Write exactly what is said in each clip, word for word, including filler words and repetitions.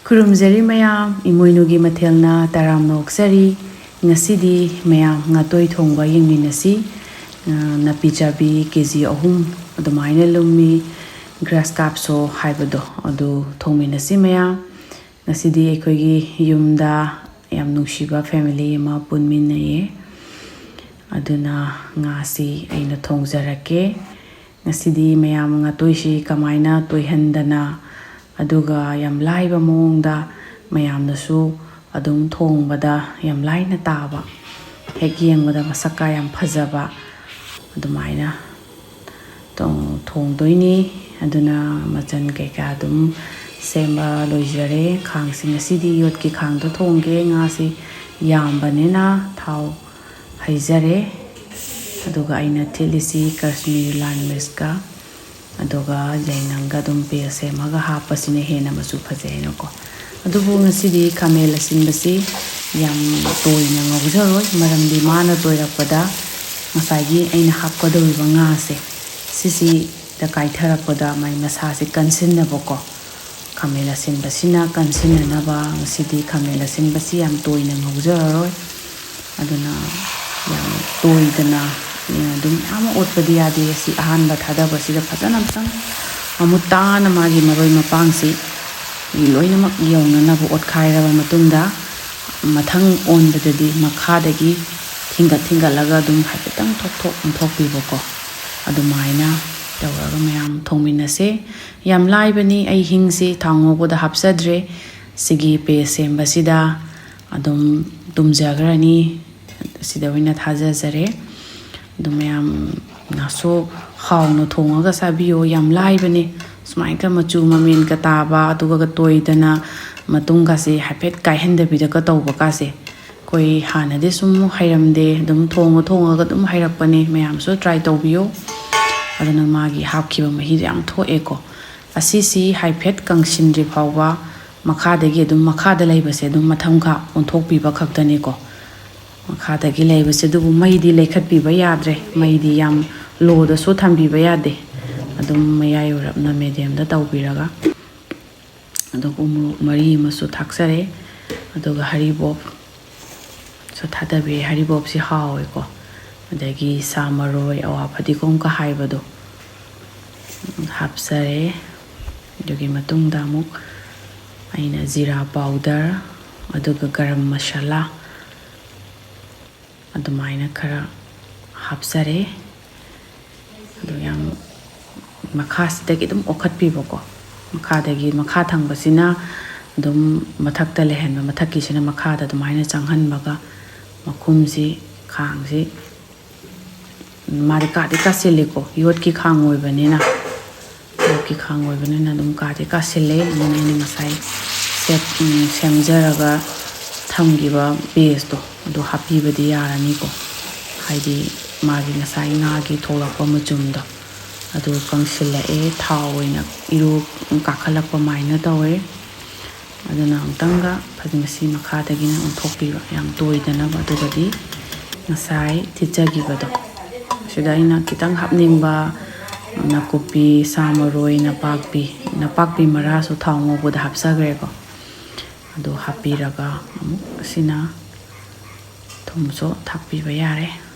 ꯈꯨꯔꯨꯝꯖꯔꯤ ꯃꯌꯥꯝ, ꯏꯃꯣꯏꯅꯨꯒꯤ ꯃꯊꯦꯜꯅ ꯇꯔꯥꯝꯅ ꯑꯣꯛꯆꯔꯤ꯫ ꯉꯁꯤꯗꯤ ꯃꯌꯥꯝ ꯉꯥꯇꯣꯏ ꯊꯣꯡꯕ ꯌꯦꯡꯃꯤꯟꯅꯁꯤ꯫ ꯑ, ꯅꯥꯄꯤ ꯆꯥꯕꯤ ꯀꯦ ꯖꯤ ꯑꯍꯨꯝ ꯑꯗꯨꯃꯥꯏꯅ ꯂꯨꯝꯃꯤ꯫ ꯒ꯭ꯔꯥꯁ ꯀꯥꯞꯁꯣ ꯍꯥꯏꯕꯗꯣ ꯑꯗꯨ ꯊꯣꯡꯃꯤꯟꯅꯁꯤ ꯃꯌꯥꯝ꯫ ꯉꯁꯤꯗꯤ ꯑꯩꯈꯣꯏꯒꯤ ꯌꯨꯝꯗ ꯌꯥꯝ ꯅꯨꯡꯁꯤꯕ family ꯑꯃ ꯄꯨꯟꯃꯤꯟꯅꯩꯌꯦ꯫ ꯑꯗꯨꯅ ꯉꯥꯁꯤ ꯑꯩꯅ ꯊꯣꯡꯖꯔꯛꯀꯦ꯫ ꯉꯁꯤꯗꯤ ꯃꯌꯥꯝ ꯉꯥꯇꯣꯏꯁꯤ ꯀꯃꯥꯏꯅ ꯇꯣꯏꯍꯟꯗꯅ, ꯑꯗꯨꯒ ꯌꯥꯝ ꯂꯥꯏꯕ ꯃꯑꯣꯡꯗ ꯃꯌꯥꯝꯅꯁꯨ ꯑꯗꯨꯝ ꯊꯣꯡꯕꯗ ꯌꯥꯝ ꯂꯥꯏꯅ ꯇꯥꯕ, ꯍꯦꯛ ꯌꯦꯡꯕꯗ ꯃꯁꯛꯀ ꯌꯥꯝ ꯐꯖꯕ ꯑꯗꯨꯃꯥꯏꯅ ꯊꯣꯡ-, ꯊꯣꯡꯗꯣꯏꯅꯤ꯫ ꯑꯗꯨꯅ ꯃꯆꯜ ꯀꯩꯀꯥ ꯑꯗꯨꯝ ꯁꯦꯝꯕ ꯂꯣꯏꯖꯔꯦ꯫ ꯈꯥꯡꯁꯤ ꯉꯁꯤꯗꯤ ꯌꯣꯠꯀꯤ ꯈꯥꯡꯗ ꯊꯣꯡꯒꯦ꯫ ꯉꯥꯁꯤ ꯌꯥꯝꯕꯅꯤꯅ ꯊꯥꯎ ꯍꯩꯖꯔꯦ꯫ ꯑꯗꯨꯒ ꯑꯩꯅ ꯊꯤꯠꯂꯤꯁꯤ ꯀꯥꯁꯃꯤꯔꯤ ꯂꯥꯜ ꯃꯤꯔꯆꯀ, ꯑꯗꯨꯒ ꯌꯥꯏꯉꯪꯒ ꯑꯗꯨꯝ paste ꯁꯦꯝꯃꯒ ꯍꯥꯞꯄꯁꯤꯅ ꯍꯦꯟꯅ ꯃꯆꯨ ꯐꯖꯩꯅꯀꯣ꯫ ꯑꯗꯨꯕꯨ ꯉꯁꯤꯗꯤ ꯈꯥꯃꯦꯟ ꯑꯁꯤꯟꯕꯁꯤ ꯌꯥꯝ ꯇꯣꯏꯅ ꯉꯧꯖꯔꯣꯏ, ꯃꯔꯝꯗꯤ ꯃꯥꯅ ꯇꯣꯏꯔꯛꯄꯗ ꯉꯁꯥꯏꯒꯤ ꯑꯩꯅ ꯍꯥꯞꯀꯗꯧꯔꯤꯕ ꯉꯥꯁꯦ ꯁꯤꯁꯤꯗ ꯀꯥꯏꯊꯔꯛꯄꯗ ꯃꯥꯏ ꯃꯁꯥꯁꯦ ꯀꯟꯁꯤꯟꯅꯕꯀꯣ꯫ ꯈꯥꯃꯦꯟ ꯑꯁꯤꯟꯕꯁꯤꯅ ꯀꯟꯁꯤꯟꯅꯅꯕ ꯉꯁꯤꯗꯤ ꯈꯥꯃꯦꯟ ꯑꯁꯤꯟꯕꯁꯤ ꯌꯥꯝ ꯇꯣꯏꯅ ꯉꯧꯖꯔꯔꯣꯏ꯫ ꯑꯗꯨꯅ ꯌꯥꯝ ꯇꯣꯏꯗꯅ ꯑꯗꯨꯝ ꯃꯌꯥꯝ ꯑꯃ ꯑꯣꯠꯄꯗꯤ ꯌꯥꯗꯦ꯫ ꯁꯤ ꯑꯍꯥꯟꯕ ꯊꯥꯗꯕꯁꯤꯗ ꯐꯖꯅ ꯑꯝꯇꯪ ꯃꯃꯨꯠ ꯇꯥꯅ ꯃꯥꯒꯤ ꯃꯔꯣꯏ ꯃꯄꯥꯡꯁꯤ ꯂꯣꯏꯅꯃꯛ ꯌꯧꯅꯅꯕ ꯑꯣꯠꯈꯥꯏꯔꯕ ꯃꯇꯨꯡꯗ, ꯃꯊꯪ ꯑꯣꯟꯕꯗꯗꯤ ꯃꯈꯥꯗꯒꯤ ꯊꯤꯡꯒꯠ ꯊꯤꯡꯒꯠꯂꯒ ꯑꯗꯨꯝ ꯍꯥꯏꯐꯦꯠꯇꯪ ꯊꯣꯛ ꯊꯣꯛ ꯑꯣꯟꯊꯣꯛꯄꯤꯕꯀꯣ꯫ ꯑꯗꯨꯃꯥꯏꯅ ꯇꯧꯔꯒ ꯃꯌꯥꯝ ꯊꯣꯡꯃꯤꯟꯅꯁꯦ꯫ ꯌꯥꯝ ꯂꯥꯏꯕꯅꯤ꯫ ꯑꯩ ꯍꯤꯡꯁꯤ ꯊꯥꯎ ꯉꯧꯕꯗ ꯍꯥꯞꯆꯗ꯭ꯔꯦ꯫ ꯁꯤꯒꯤ paste ꯁꯦꯝꯕꯁꯤꯗ ꯑꯗꯨꯝ ꯇꯨꯝꯖꯈ꯭ꯔꯅꯤ꯫ ꯁꯤꯗ ꯑꯣꯏꯅ ꯊꯥꯖꯖꯔꯦ꯫ ꯑꯗꯨ ꯃꯌꯥꯝꯅꯁꯨ ꯍꯥꯎꯅ ꯊꯣꯡꯉꯒ ꯆꯥꯕꯤꯌꯣ꯫ ꯌꯥꯝ ꯂꯥꯏꯕꯅꯦ꯫ ꯁꯨꯃꯥꯏꯅ ꯃꯆꯨ ꯃꯃꯦꯟꯒ ꯇꯥꯕ, ꯑꯗꯨꯒ ꯇꯣꯏꯗꯅ ꯃꯇꯨꯡꯒꯁꯦ ꯍꯥꯏꯐꯦꯠ ꯀꯥꯏꯍꯟꯗꯕꯤꯗꯒ ꯇꯧꯕꯀꯥꯁꯦ꯫ ꯑꯩꯈꯣꯏ ꯍꯥꯟꯅꯗꯤ ꯁꯨꯝ ꯍꯩꯔꯝꯗꯦ, ꯑꯗꯨꯝ ꯊꯣꯡꯉ ꯊꯣꯡꯉꯒ ꯑꯗꯨꯝ ꯍꯩꯔꯛꯄꯅꯦ꯫ ꯃꯌꯥꯝꯁꯨ try ꯇꯧꯕꯤꯌꯣ꯫ ꯑꯗꯨꯅ ꯃꯥꯒꯤ ꯍꯥꯞꯈꯤꯕ ꯃꯍꯤꯗꯣ ꯌꯥꯝ ꯊꯣꯛꯑꯦꯀꯣ꯫ ꯑꯁꯤꯁꯤ ꯍꯥꯏꯐꯦꯠ ꯀꯪꯁꯤꯟꯗ꯭ꯔꯤ ꯐꯥꯎꯕ ꯃꯈꯥꯗꯒꯤ ꯑꯗꯨꯝ, ꯃꯈꯥꯗ ꯂꯩꯕꯁꯦ ꯑꯗꯨꯝ ꯃꯊꯪ ꯃꯈꯥ ꯑꯣꯟꯊꯣꯛꯄꯤꯕ ꯈꯛꯇꯅꯤꯀꯣ꯫ ꯃꯈꯥꯗꯒꯤ ꯂꯩꯕꯁꯦ ꯑꯗꯨꯕꯨ ꯃꯩꯗꯤ ꯂꯩꯈꯠꯄꯤꯕ ꯌꯥꯗ꯭ꯔꯦ꯫ ꯃꯩꯗꯤ ꯌꯥꯝ low ꯗꯁꯨ ꯊꯝꯕꯤꯕ ꯌꯥꯗꯦ꯫ ꯑꯗꯨꯝ ꯃꯌꯥꯏ ꯑꯣꯏꯔꯞꯅ medium ꯗ ꯇꯧꯕꯤꯔꯒ ꯑꯗꯨꯒ ꯎꯃꯣꯔꯣꯛ ꯃꯔꯤ ꯑꯃꯁꯨ ꯊꯥꯛꯆꯔꯦ꯫ ꯑꯗꯨꯒ ꯍꯔꯤꯕꯣꯞꯁꯨ ꯊꯥꯗꯕꯤꯔꯦ꯫ ꯍꯔꯤꯕꯣꯞꯁꯤ ꯍꯥꯎꯋꯦꯀꯣ꯫ ꯑꯗꯒꯤ ꯁꯥ ꯃꯔꯣꯏ, ꯑꯋꯥ ꯐꯗꯤꯒꯣꯝꯒ ꯍꯥꯏꯕꯗꯣ ꯍꯥꯞꯆꯔꯦ꯫ ꯑꯗꯨꯒꯤ ꯃꯇꯨꯡꯗ ꯑꯃꯨꯛ ꯑꯩꯅ ꯖꯤꯔꯥ powder, ꯑꯗꯨꯒ ꯒꯔꯝ ꯃꯁꯥꯂꯥ ꯑꯗꯨꯃꯥꯏꯅ ꯈꯔ ꯍꯥꯞꯆꯔꯦ꯫ ꯑꯗꯨ ꯌꯥꯝ ꯃꯈꯥꯁꯤꯗꯒꯤ ꯑꯗꯨꯝ ꯑꯣꯠꯈꯠꯄꯤꯕꯀꯣ꯫ ꯃꯈꯥꯗꯒꯤ, ꯃꯈꯥ ꯊꯪꯕꯁꯤꯅ ꯑꯗꯨꯝ ꯃꯊꯛꯇ ꯂꯩꯍꯟꯕ, ꯃꯊꯛꯀꯤꯁꯤꯅ ꯃꯈꯥꯗ ꯑꯗꯨꯃꯥꯏꯅ ꯆꯪꯍꯟꯕꯒ ꯃꯈꯨꯝꯁꯤ, ꯈꯥꯡꯁꯤ, ꯃꯥꯗꯤ ꯀꯥꯗꯤ ꯀꯥꯁꯤꯜꯂꯤꯀꯣ, ꯌꯣꯠꯀꯤ ꯈꯥꯡ ꯑꯣꯏꯕꯅꯤꯅ꯫ ꯌꯣꯠꯀꯤ ꯈꯥꯡ ꯑꯣꯏꯕꯅꯤꯅ ꯑꯗꯨꯝ ꯀꯥꯗꯤ ꯀꯥꯁꯤꯜꯂꯦ꯫ ꯑꯗꯨꯅ ꯑꯩꯅ ꯉꯁꯥꯏ ꯁꯦꯝ-, ꯎꯝ, ꯁꯦꯝꯖꯔꯒ ꯊꯝꯈꯤꯕ paste ꯇꯣ ꯑꯗꯨ ꯍꯥꯞꯄꯤꯕꯗꯤ ꯌꯥꯔꯅꯤꯀꯣ꯫ ꯍꯥꯏꯗꯤ ꯃꯥꯒꯤ ꯉꯁꯥꯏ ꯉꯥꯒꯤ ꯊꯣꯛꯂꯛꯄ ꯃꯆꯨꯝꯗꯣ ꯑꯗꯨ ꯀꯪꯁꯤꯜꯂꯛꯑꯦ, ꯊꯥꯎ ꯑꯣꯏꯅ ꯏꯔꯨ ꯀꯥꯈꯠꯂꯛꯄ ꯃꯥꯏꯅ ꯇꯧꯋꯦ꯫ ꯑꯗꯨꯅ ꯑꯃꯨꯛꯇꯪꯒ ꯐꯖ-, ꯃꯁꯤ ꯃꯈꯥꯗꯒꯤꯅ ꯑꯣꯟꯊꯣꯛꯄꯤꯕ, ꯌꯥꯝ ꯇꯣꯏꯗꯅꯕ꯫ ꯑꯗꯨꯒꯗꯤ ꯉꯁꯥꯏ ꯊꯤꯠꯆꯈꯤꯕꯗꯣ, ꯁꯤꯗ ꯑꯩꯅ ꯈꯤꯇꯪ ꯍꯥꯞꯅꯤꯡꯕ ꯅꯥꯀꯨꯞꯄꯤ, ꯁꯥ ꯃꯔꯣꯏ, ꯅꯄꯥꯛꯄꯤ, ꯅꯄꯥꯛꯄꯤ ꯃꯔꯥꯁꯨ ꯊꯥꯎ ꯉꯧꯕꯗ ꯍꯥꯞꯆꯈ꯭ꯔꯦꯀꯣ꯫ ꯑꯗꯨ ꯍꯥꯞꯄꯤꯔꯒ ꯑꯃꯨꯛ ꯑꯁꯤꯅ ꯊꯨꯝꯁꯨ ꯊꯥꯛꯄꯤꯕ ꯌꯥꯔꯦ꯫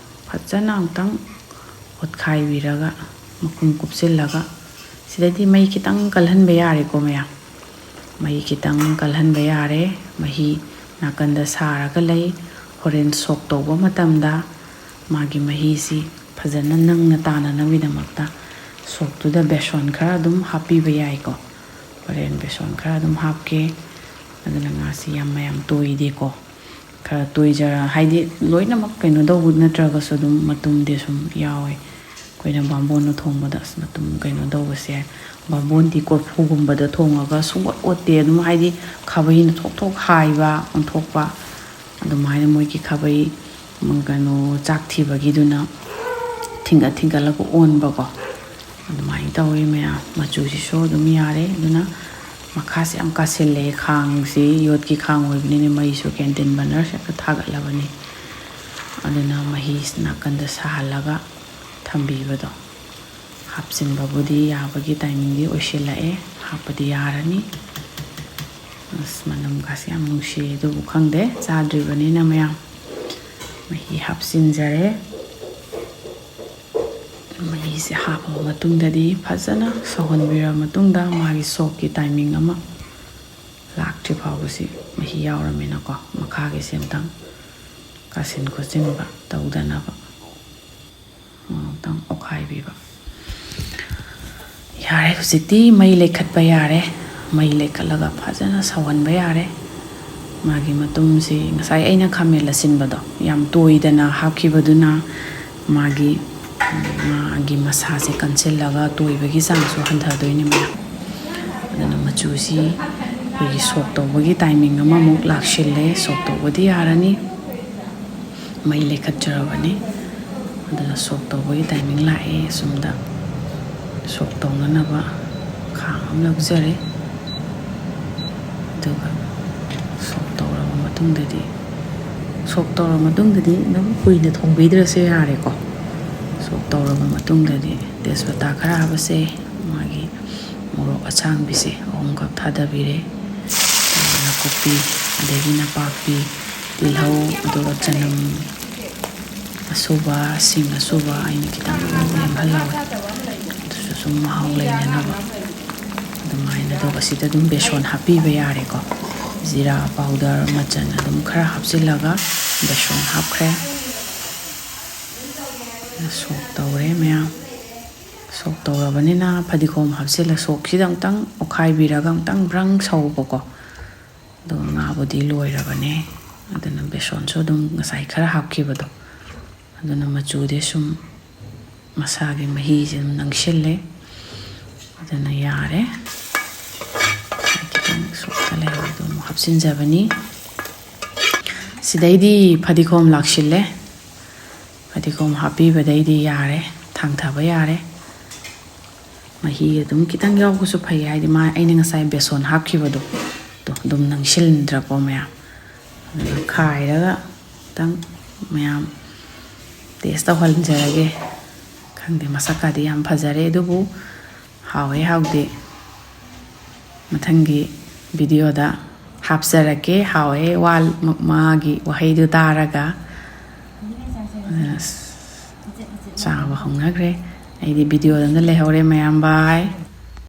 ꯐꯖꯅ ꯑꯃꯨꯛꯇꯪ ꯑꯣꯠꯈꯥꯏꯕꯤꯔꯒ ꯃꯈꯨꯝ ꯀꯨꯞꯁꯤꯜꯂꯒ, ꯁꯤꯗꯗꯤ ꯃꯩ ꯈꯤꯇꯪ ꯀꯜꯍꯟꯕ ꯌꯥꯔꯦꯀꯣ ꯃꯌꯥꯝ꯫ ꯃꯩ ꯈꯤꯇꯪ ꯀꯜꯍꯟꯕ ꯌꯥꯔꯦ꯫ ꯃꯍꯤ ꯅꯥꯀꯟꯗ ꯁꯥꯔꯒ ꯂꯩ꯫ ꯍꯣꯔꯦꯟ ꯁꯣꯛ ꯇꯧꯕ ꯃꯇꯝꯗ ꯃꯥꯒꯤ ꯃꯍꯤꯁꯤ ꯐꯖꯅ ꯅꯪꯅ ꯇꯥꯅꯅꯕꯒꯤꯗꯃꯛꯇ ꯁꯣꯛꯇꯨꯗ ꯕꯦꯁꯣꯟ ꯈꯔ ꯑꯗꯨꯝ ꯍꯥꯞꯄꯤꯕ ꯌꯥꯏꯀꯣ꯫ ꯍꯣꯔꯦꯟ ꯕꯦꯁꯣꯟ ꯈꯔ ꯑꯗꯨꯝ ꯍꯥꯞꯀꯦ꯫ ꯑꯗꯨꯅ ꯉꯥꯁꯤ ꯌꯥꯝ ꯃꯌꯥꯝ ꯇꯣꯏꯗꯦꯀꯣ꯫ ꯈꯔ ꯇꯣꯏꯖꯔ-, ꯍꯥꯏꯗꯤ ꯂꯣꯏꯅꯃꯛ ꯀꯩꯅꯣ ꯇꯧꯕ ꯅꯠꯇ꯭ꯔꯒꯁꯨ ꯑꯗꯨꯝ ꯃꯇꯨꯝꯗꯤ ꯁꯨꯝ ꯌꯥꯎꯋꯦ꯫ ꯑꯩꯈꯣꯏꯅ ꯕꯥꯃꯣꯟꯅ ꯊꯣꯡꯕꯗ ꯑꯁ ꯃꯇꯨꯝ ꯀꯩꯅꯣ ꯇꯧꯕꯁꯦ, ꯕꯥꯃꯣꯟꯗꯤ ꯀꯣꯔꯐꯨꯒꯨꯝꯕꯗ ꯊꯣꯡꯉꯒ ꯁꯨꯡꯑꯣꯠ ꯑꯣꯠꯇꯦ꯫ ꯑꯗꯨꯝ ꯍꯥꯏꯗꯤ ꯈꯥꯕꯩꯅ ꯊꯣꯛ ꯊꯣꯛ ꯍꯥꯏꯕ, ꯑꯣꯟꯊꯣꯛꯄ, ꯑꯗꯨꯃꯥꯏꯅ ꯃꯣꯏꯒꯤ ꯈꯥꯕꯩ, ꯎꯝ, ꯀꯩꯅꯣ, ꯆꯥꯛ ꯊꯤꯕꯒꯤꯗꯨꯅ ꯊꯤꯡꯒꯠ ꯊꯤꯡꯒꯠꯂꯒ ꯑꯣꯟꯕꯀꯣ꯫ ꯑꯗꯨꯃꯥꯏꯅ ꯇꯧꯋꯤ ꯃꯌꯥꯝ꯫ ꯃꯆꯨꯁꯤꯁꯨ ꯑꯗꯨꯝ ꯌꯥꯔꯦ꯫ ꯑꯗꯨꯅ ꯃꯈꯥꯁꯦ ꯌꯥꯝ ꯀꯥꯁꯤꯜꯂꯦ꯫ ꯈꯥꯡꯁꯤ ꯌꯣꯠꯀꯤ ꯈꯥꯡ ꯑꯣꯏꯕꯅꯤꯅ ꯃꯩꯁꯨ canteen burner ꯁꯦ ꯍꯦꯛꯇ ꯊꯥꯒꯠꯂꯕꯅꯤ꯫ ꯑꯗꯨꯅ ꯃꯍꯤ ꯅꯥꯀꯟꯗ ꯁꯥꯍꯜꯂꯒ ꯊꯝꯕꯤꯕꯗꯣ꯫ ꯍꯥꯞꯆꯤꯟꯕꯕꯨꯗꯤ ꯌꯥꯕꯒꯤ timing ꯗꯤ ꯑꯣꯏꯁꯤꯜꯂꯛꯑꯦ꯫ ꯍꯥꯞꯄꯗꯤ ꯌꯥꯔꯅꯤ꯫ ꯑꯁ, ꯃꯅꯝꯒꯁꯦ ꯌꯥꯝ ꯅꯨꯡꯁꯤꯌꯦ, ꯑꯗꯨꯕꯨ ꯈꯪꯗꯦ, ꯆꯥꯗ꯭ꯔꯤꯕꯅꯤꯅ ꯃꯌꯥꯝ꯫ ꯃꯍꯤ ꯍꯥꯞꯆꯤꯟꯖꯔꯦ꯫ ꯃꯍꯤꯁꯦ ꯍꯥꯞꯄꯕ ꯃꯇꯨꯡꯗꯗꯤ ꯐꯖꯅ ꯁꯧꯍꯟꯕꯤꯔꯕ ꯃꯇꯨꯡꯗ, ꯃꯥꯒꯤ ꯁꯣꯛꯀꯤ ꯇꯥꯏꯃꯤꯡ ꯑꯃ ꯂꯥꯛꯇ꯭ꯔꯤ ꯐꯥꯎꯕꯁꯤ ꯃꯍꯤ ꯌꯥꯎꯔꯃꯤꯅꯀꯣ, ꯃꯈꯥꯒꯤꯁꯦ ꯑꯝꯇꯪ ꯀꯥꯁꯤꯟ ꯈꯣꯠꯆꯤꯟꯕ ꯇꯧꯗꯅꯕ ꯑꯃꯨꯛꯇꯪ ꯑꯣꯠꯈꯥꯏꯕꯤꯕ꯫ ꯌꯥꯔꯦ, ꯍꯧꯖꯤꯛꯇꯤ ꯃꯩ ꯂꯩꯈꯠꯄ ꯌꯥꯔꯦ꯫ ꯃꯩ ꯂꯩꯈꯠꯂꯒ ꯐꯖꯅ ꯁꯧꯍꯟꯕ ꯌꯥꯔꯦ꯫ ꯃꯥꯒꯤ ꯃꯇꯨꯝꯁꯤ ꯉꯁꯥꯏ ꯑꯩꯅ ꯈꯥꯃꯦꯟ ꯑꯁꯤꯟꯕꯗꯣ ꯌꯥꯝ ꯇꯣꯏꯗꯅ ꯍꯥꯞꯈꯤꯕꯗꯨꯅ ꯃꯥꯒꯤ, ꯃꯥꯒꯤ ꯃꯁꯥꯁꯦ ꯀꯟꯁꯤꯜꯂꯒ ꯇꯣꯏꯕꯒꯤ ꯆꯥꯡꯁꯨ ꯍꯟꯊꯗꯣꯏꯅꯤ ꯃꯌꯥꯝ꯫ ꯑꯗꯨꯅ ꯃꯆꯨꯁꯤ ꯑꯩꯈꯣꯏꯒꯤ ꯁꯣꯛ ꯇꯧꯕꯒꯤ ꯇꯥꯏꯃꯤꯡ ꯑꯃꯃꯨꯛ ꯂꯥꯛꯁꯤꯜꯂꯦ꯫ ꯁꯣꯛ ꯇꯧꯕꯗꯤ ꯌꯥꯔꯅꯤ꯫ ꯃꯩ ꯂꯩꯈꯠꯆꯔꯕꯅꯤ꯫ ꯑꯗꯨꯅ ꯁꯣꯛ ꯇꯧꯕꯒꯤ ꯇꯥꯏꯃꯤꯡ ꯂꯥꯛꯑꯦ꯫ ꯑꯁꯨꯝꯗ ꯁꯣꯛ ꯇꯧꯅꯅꯕ ꯈꯥꯡ ꯑꯃ ꯂꯧꯖꯔꯦ꯫ ꯑꯗꯨꯒ ꯁꯣꯛ ꯇꯧꯔꯕ ꯃꯇꯨꯡꯗꯗꯤ, ꯁꯣꯛ ꯇꯧꯔꯕ ꯃꯇꯨꯡꯗꯗꯤ ꯑꯗꯨꯝ ꯀꯨꯏꯅ ꯊꯣꯡꯕꯤꯗ꯭ꯔꯁꯨ ꯌꯥꯔꯦꯀꯣ꯫ ꯁꯣꯛ ꯇꯧꯔꯕ ꯃꯇꯨꯡꯗꯗꯤ ꯇꯦꯖꯄꯇꯥ ꯈꯔ ꯍꯥꯞꯄꯁꯦ, ꯃꯥꯒꯤ ꯃꯣꯔꯣꯛ ꯑꯁꯥꯡꯕꯤꯁꯦ ꯑꯍꯨꯝꯈꯛ ꯊꯥꯗꯕꯤꯔꯦ꯫ ꯅꯥꯀꯨꯞꯄꯤ, ꯑꯗꯒꯤ ꯅꯄꯥꯛꯄꯤ, ꯇꯤꯜꯍꯧ, ꯑꯗꯨꯒ ꯆꯅꯝ ꯑꯁꯨꯕ, ꯁꯤꯡ ꯑꯁꯨꯕ ꯑꯩꯅ ꯈꯤꯇꯪ ꯂꯦꯝꯍꯜꯍꯧꯋꯦ꯫ ꯑꯗꯨꯁꯨ ꯁꯨꯝ ꯃꯍꯥꯎ ꯂꯩꯅꯅꯕ꯫ ꯑꯗꯨꯃꯥꯏꯅ, ꯑꯗꯨꯒ ꯁꯤꯗ ꯑꯗꯨꯝ ꯕꯦꯁꯣꯟ ꯍꯥꯞꯄꯤꯕ ꯌꯥꯔꯦꯀꯣ꯫ ꯖꯤꯔꯥ ꯄꯥꯎꯗꯔ, ꯃꯆꯜ ꯑꯗꯨꯝ ꯈꯔ ꯍꯥꯞꯆꯤꯜꯂꯒ ꯕꯦꯁꯣꯟ ꯍꯥꯞꯈ꯭ꯔꯦ꯫ ꯁꯣꯛ ꯇꯧꯔꯦ ꯃꯌꯥꯝ꯫ ꯁꯣꯛ ꯇꯧꯔꯕꯅꯤꯅ ꯐꯗꯤꯒꯣꯝ ꯍꯥꯞꯆꯤꯜꯂ, ꯁꯣꯛꯁꯤꯗ ꯑꯃꯨꯛꯇꯪ ꯑꯣꯠꯈꯥꯏꯕꯤꯔꯒ ꯑꯃꯨꯛꯇꯪ ꯕ꯭ꯔꯪ ꯁꯧꯕꯀꯣ꯫ ꯑꯗꯣ ꯉꯥꯕꯨꯗꯤ ꯂꯣꯏꯔꯕꯅꯦ꯫ ꯑꯗꯨꯅ ꯕꯦꯁꯣꯟꯁꯨ ꯑꯗꯨꯝ ꯉꯁꯥꯏ ꯈꯔ ꯍꯥꯞꯈꯤꯕꯗꯣ, ꯑꯗꯨꯅ ꯃꯆꯨꯗꯤ ꯁꯨꯝ ꯃꯁꯥꯒꯤ ꯃꯍꯤꯁꯦ ꯑꯗꯨꯝ ꯅꯪꯁꯤꯜꯂꯦ꯫ ꯑꯗꯨꯅ ꯌꯥꯔꯦ꯫ ꯈꯤꯇꯪ ꯁꯣꯛꯇ ꯂꯩꯍꯧꯕꯗꯣ ꯑꯃꯨꯛ ꯍꯥꯞꯆꯤꯟꯖꯕꯅꯤ꯫ ꯁꯤꯗꯩꯗꯤ ꯐꯗꯤꯒꯣꯝ ꯂꯥꯛꯁꯤꯜꯂꯦ꯫ ꯐꯗꯤꯒꯣꯝ ꯍꯥꯞꯄꯤꯕꯗꯩꯗꯤ ꯌꯥꯔꯦ, ꯊꯥꯡꯊꯕ ꯌꯥꯔꯦ꯫ ꯃꯍꯤ ꯑꯗꯨꯝ ꯈꯤꯇꯪ ꯌꯥꯎꯕꯁꯨ ꯐꯩ, ꯍꯥꯏꯗꯤ ꯃꯥ, ꯑꯩꯅ ꯉꯁꯥꯏ ꯕꯦꯁꯣꯟ ꯍꯥꯞꯈꯤꯕꯗꯣ, ꯑꯗꯣ ꯑꯗꯨꯝ ꯅꯪꯁꯤꯟꯗ꯭ꯔꯀꯣ ꯃꯌꯥꯝ꯫ ꯑꯗꯨꯅ ꯈꯥꯏꯔꯒ ꯈꯤꯇꯪ ꯃꯌꯥꯝ ꯇꯦꯁ ꯇꯧꯍꯟꯖꯔꯒꯦ꯫ ꯈꯪꯗꯦ, ꯃꯁꯛꯀꯗꯤ ꯌꯥꯝ ꯐꯖꯔꯦ, ꯑꯗꯨꯕꯨ ꯍꯥꯎꯋꯦ ꯍꯥꯎꯗꯦ ꯃꯊꯪꯒꯤ ꯚꯤꯗꯤꯑꯣꯗ ꯍꯥꯞꯆꯔꯛꯀꯦ꯫ ꯍꯥꯎꯋꯦ, ꯋꯥ-, ꯃꯥꯒꯤ ꯋꯥꯍꯩꯗꯨ ꯇꯥꯔꯒ꯫ ꯑꯁ, ꯆꯥꯕ ꯍꯧꯅꯈ꯭ꯔꯦ꯫ ꯑꯩꯗꯤ ꯚꯤꯗꯤꯑꯣꯗ ꯂꯩꯍꯧꯔꯦ ꯃꯌꯥꯝ꯫ ꯕꯥꯏ꯫